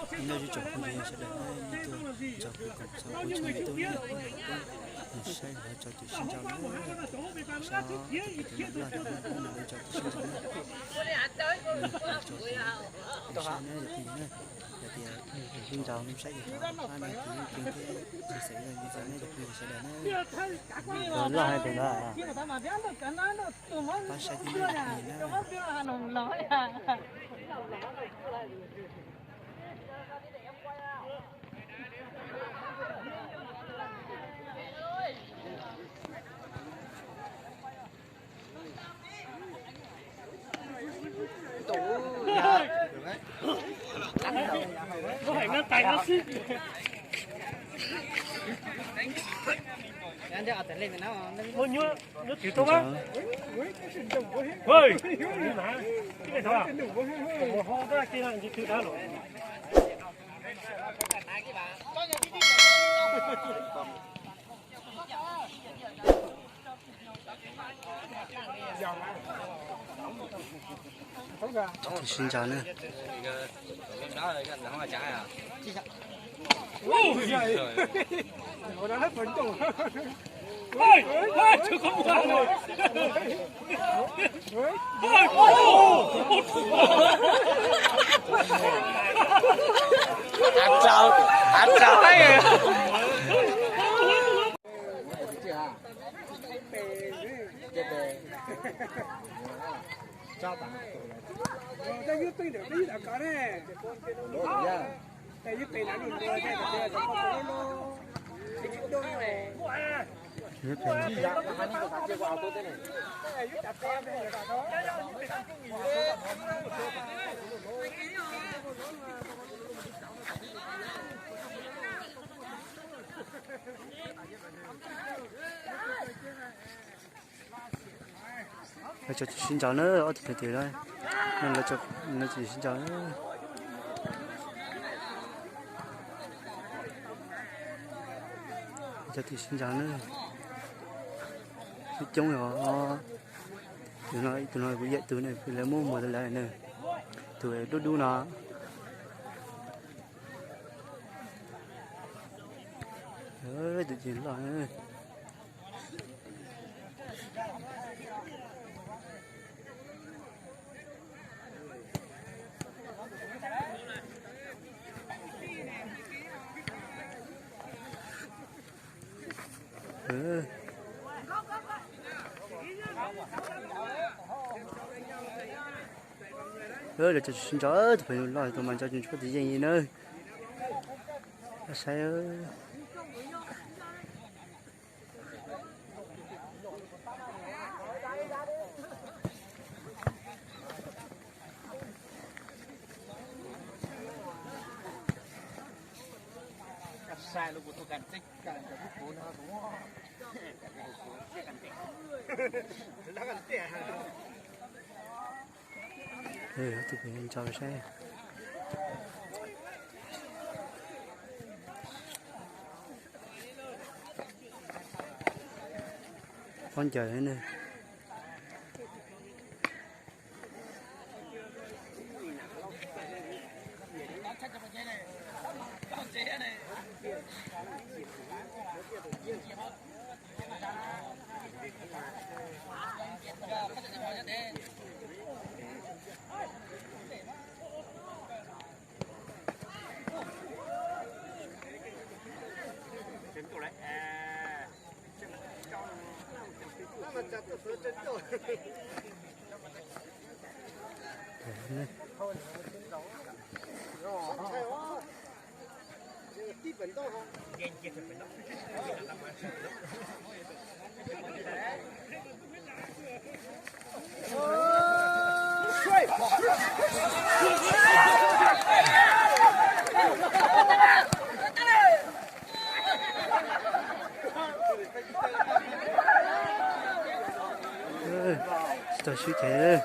Nyob zoo tsoom phooj ywg sawv daws, nej tuaj nrog kuv koom txog kuv channel YouTube, nej pab mus saib lawv cov twm sib ncaws na, saib tus twm loj loj no lawv cov twm sib ncaws na. Saib na yog phooj ywg na, yog tias sib ncaws saib yog tau pab no tus yeej ceeb thiab tsis xav li txog na yog phooj ywg sawv daws na. Loj hais tias no, pab saib thiab na yog phooj ywg na. Sib ncaws na. Lawv cov twm sib ncaws na, ob tug pem twm na, lawv cov twm sib ncaws na. Cov twm sib ncaws na, coob coob os. Tus no, tus no kuv yawm tus ne, lawv muab muag rau lawv na. Tus dub dub no. Tus ces loj. Lawv cov sib ncaws, tus pem loj tus mas ncaws tsis tshua tsis yeej li na. Saib. Tus pem ncaws saib. Pob ncaws ne. Tsis tau swb ces.